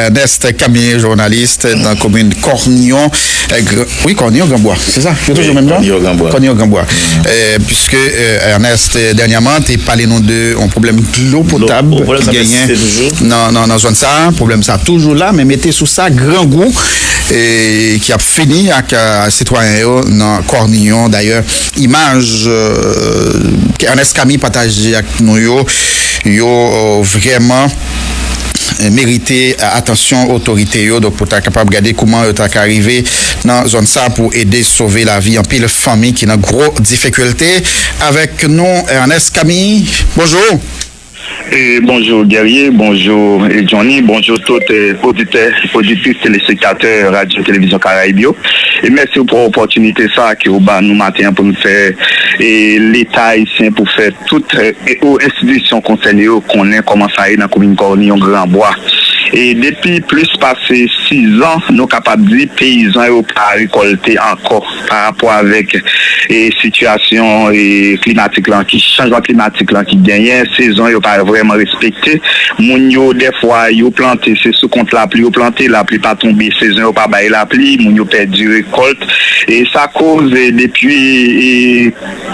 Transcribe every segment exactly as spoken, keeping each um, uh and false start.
Ernest Camille, jounalis nan komin Kòniyon. Eh, Gr- wi, Kòniyon Granbwa, se sa? Yo toujou menm jan? Kòniyon Granbwa. Kòniyon Granbwa. Eh, puiske eh, Ernest, eh, dènyèman, te pale nou de yon pwoblèm dlo potab ki genyen nan, nan, nan zòn sa a. Pwoblèm sa a toujou la, men mete sou sa, grangou eh, ki ap fini ak eh, sitwayen yo nan Kòniyon. Dayè, imaj eh, ke Ernest Camille pataje ak nou yo, yo eh, vrèman eh, merite eh, atansyon otorite yo. Donk, pou ta kapab gade kouman yo ta ka rive nan zòn sa pou ede sove lavi anpil fanmi ki nan gwo difikilte. Avèk nou, Ernest Camille, bonjou. E bonjou Guerrier, bonjou e Johnny, bonjou tout e, oditè, oditris, telespektatè Radyo Televizyon Karayib yo. E mèsi pou opòtinite sa ke ou ba nou maten an pou nou fè e, Leta ayisyen, pou fè tout e, o enstitisyon konsène yo konnen kòman sa ye nan komin Kòniyon Granbwa. E depi plis pase sizan, nou kapab di peyizan yo pa rekòlte ankò pa rapò avèk e, sitiyasyon e, klimatik lan, ki chanjman klimatik lan ki genyen, sezon yo pa vrèman respekte. Moun yo, dèfwa, yo plante, se sou kont lapli yo plante, lapli pa tonbe, sezon yo pa bay lapli, moun yo pèdi rekòlt. E sa koz e, depi e,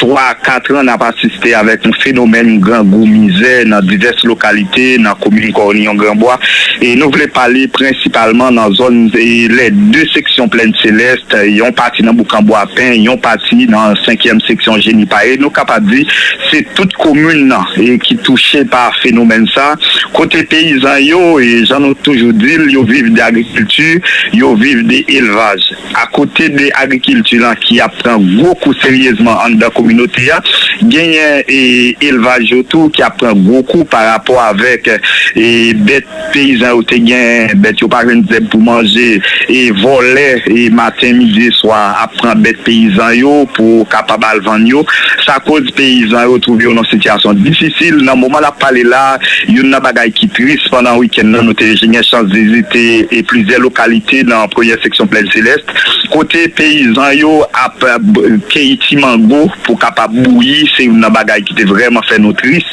twa, kat an, n ap asiste avèk yon fenomèn grangou, mizè nan divès lokalite nan komin Kòniyon Granbwa. E nou vle pale prensipalman nan zòn e, lè de seksyon Plèn Selès, yon pati nan Boukan Bwapen, yon pati nan senkyèm seksyon Jenipa. E nou kapab di se tout komin nan e, ki touche pa fenomèn sa, kote peyizan yo, e jan nou toujou di l, yo viv de agrikilti, yo viv de elvaj. Akote de agrikilti lan ki ap pran gwo kou seryezman anndan kominote a, genyen e, elvaj yo tou ki ap pran gwo kou pa rapò avèk e, bèt peyizan yo te gen, bèt yo pa jwenn zèb pou manje, e vòlè e maten, midi e swa ap pran bèt peyizan yo pou kapab al vann yo. Sa koz peyizan yo twouve yo nan sitiyasyon difisil. Nan moman n ap pale la, youn nan bagay ki tris, pandan wikenn nan, nou te gen chans vizite e plizyè lokalite nan premyè seksyon Plèn Selès, kote peyizan yo ap keyi ti mango pou kapab bouyi. Se youn nan bagay ki te vrèman fè nou tris.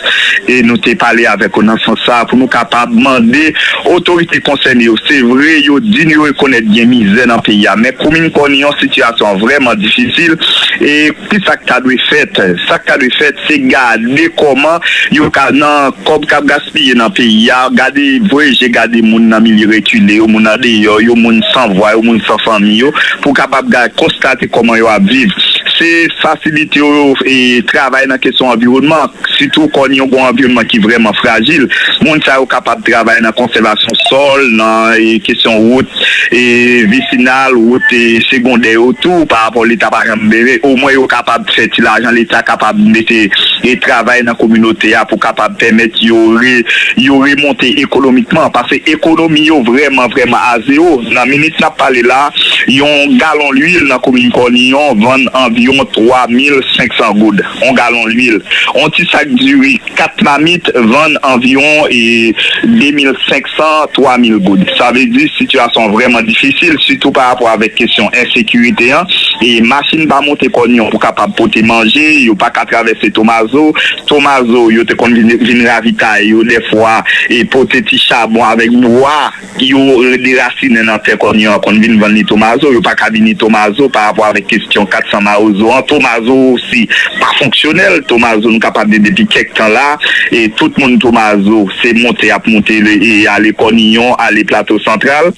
E nou te pale avèk yo nan sans sa a pou nou kapab mande otorite konsène yo. Se vre, yo di n yo rekonèt gen mizè nan peyi a, men komin Kòniyon, sitiyasyon an vrèman difisil. E ki sa k ta dwe fèt? Sa k ta dwe fèt, se gade kòman yo ka, nan kòb k ap gaspiye nan peyi a, gade, voye je gade moun nan milye rekile yo, moun andeyò yo, moun san vwa yo, moun san fanmi yo, pou kapab ga, konstate kòman yo ap viv. Se fasilite yo e, travay nan kesyon anviwònman, sitou Kòniyon gen yon anviwònman ki vrèman frajil. Moun sa yo kapab travay nan konsèvasyon sòl, nan e, kesyon wout e, visinal, wout e, segondè yo tou, pa rapò Leta pa janm bere. Omwen yo kapab fè ti lajan, Leta kapab mete e, travay nan kominote a pou kapab pèmèt yo re, yo remonte ekonomikman. Paske ekonomi yo vrèman, vrèman a zewo. Nan minit n ap pale la, yon galon lwil nan komin Kòniyon vann anviwon twa mil senk san goud. Yon galon lwil. Yon ti sak diri kat mamit vann anviwon e, de mil senk san, twa mil goud. Sa vle di sitiyasyon an vrèman difisil, sitou pa rapò avèk kesyon ensekirite an. E machin pa monte Kòniyon pou kapab pote manje, yo pa ka travèse Tomazo. Tomazo, yo te konn vin, vin ravitay yo dèfwa, e pote ti chabon avèk bwa yo derasinen nan tè Kòniyon an, konn vin vann li Tomazo. Yo pa ka vini Tomazo pa rapò avèk kesyon kat san Mawozo an. Tomazo osi pa fonksyonèl. Tomazo, nou kapab di depi kèk tan la, e tout moun Tomazo, se monte y ap monte, e ale Kòniyon, ale Plato Santral.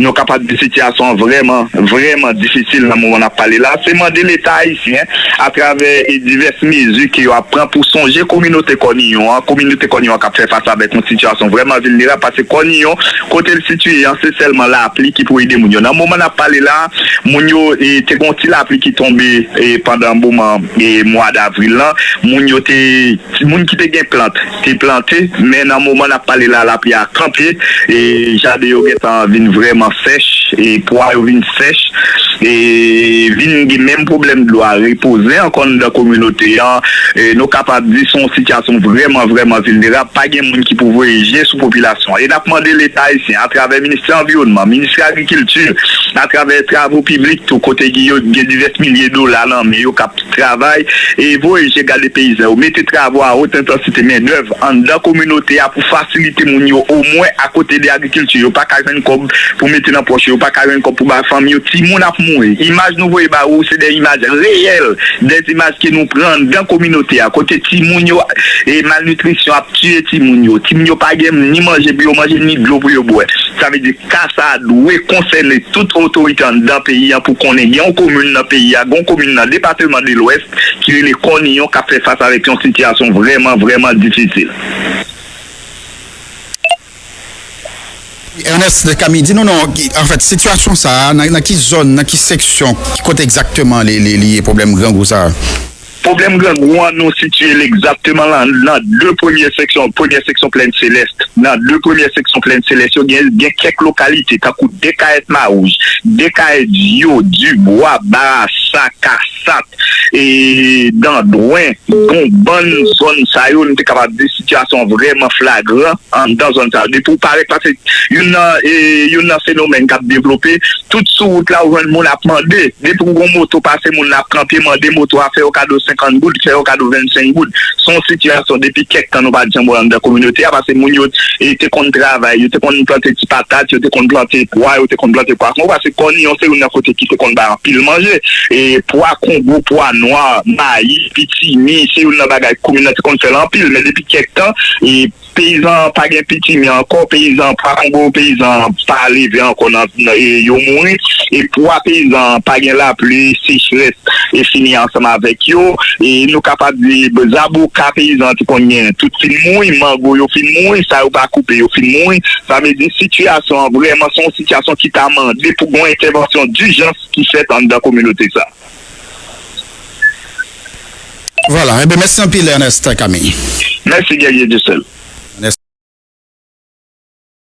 Nou kapab di sitiyasyon an vrèman, vrèman difisil nan moman n ap pale la. Se mande Leta ayisyen, atravè e divès mezi ke yo ap pran pou sonje kominote Kòniyon an. Kominote Kòniyon an k ap fè fas avèk yon sitiyasyon vrèman vilnerab, paske Kòniyon, kote l sitiye an, se sèlman lapli ki pou ede moun yo. Nan moman n ap pale la, moun yo, e, te gen yon ti lapli ki tonbe, e, pandan moman, e, mwa davril lan. Moun yo te, moun ki te gen plant, te plante, men nan moman n ap pale la, lapli a kanpe, e, jaden yo gentan vin vrèman sèch, e, pwa yo vin sèch. e vin gen menm pwoblèm dlo a repoze ankò anndan kominote an. E nou kapab di se yon sitiyasyon vrèman, vrèman vilnerab. Pa gen moun ki pou voye je sou popilasyon an. E n ap mande Leta ayisyen, atravè Ministè Anviwònman, Ministè Agrikilti, atravè Travo Piblik tou, kote ki yo gen divès milye dola nan men yo k ap travay, e voye je gade peyizan yo, mete travo a wot entansite, mennèv, anndan kominote a pou fasilite moun yo, omwen akote de agrikilti, yo pa ka jwenn kòb pou mete nan pòch yo, yo pa ka jwenn kòb pou bay fanmi yo, timoun ap mouri. Imaj nou voye ba ou, se de imaj reyèl, de imaj ke nou pran anndan kominote a, kote timoun yo, e malnitrisyon ap tiye timoun yo, timoun yo pa gen ni manje pou yo manje, ni dlo pou yo bwè. Sa vle di, ka sa a dwe konsène tout otorite anndan peyi an pou konnen gen yon komin nan peyi a, gen yon komin nan depatman de Lwès ki rele Kòniyon k ap fè fas avèk yon sitiyasyon vrèman, vrèman difisil. Ernest Camille, di nou non, anfèt, sitiyasyon sa a, nan, nan ki zòn, nan ki seksyon, ki kote egzakteman li, li, li ye pwoblèm grangou sa a? Pwoblèm grangou an, nou sitiye l egzakteman nan, nan de premye seksyon, premye seksyon Plèn Selès. Nan de premye seksyon Plèn Selès yo, gen, gen kèk lokalite, tankou Dekayèt Mawouj, Dekayèt Vyo, Dibwa, Barasa, Kasat, e Dandwen, Gonbann, zòn sa yo, nou te kapab di sitiyasyon an vrèman flagran anndan zòn sa yo. Depi w parèt, paske youn nan, e, youn nan fenomèn k ap devlope, tout sou wout la, ou jwenn moun ap mande. Depi w gen yon moto pase, moun nan ap kanpe, mande moto a, fè yo kado senkant goud, fè yo kado vennsenk goud. Se yon sitiyasyon depi kèk tan nou pa t janm wè anndan kominote a, paske moun yo, e, te konn travay, yo te konn plante ti patat, yo te konn plante pwa, yo te konn plante pwavwon, paske Kòniyon se youn nan kote ki te konn bay anpil manje. E pwa kongo, pwa nwa, mayi, pitimi, se youn nan bagay komin nan te konn fè l anpil, men depi kèk tan, e peyizan pa gen pitimi ankò, peyizan pa kongo, peyizan pa leve ankò nan, nan, e, yo mouri. E pwa peyizan pa gen lapli, sechrès e fini ansanm avèk yo. E nou kapab di zaboka peyizan te konn gen tout fin mouri, mango yo fin mouri, sa yo pa koupe yo fin mouri. Sa vle di sitiyasyon an vrèman se yon sitiyasyon ki ta mande pou gen yon entèvansyon dijans ki fèt anndan kominote sa. Vwala, enben mèsi anpil Ernest Camille. Mèsi Guerrier Dieuseul.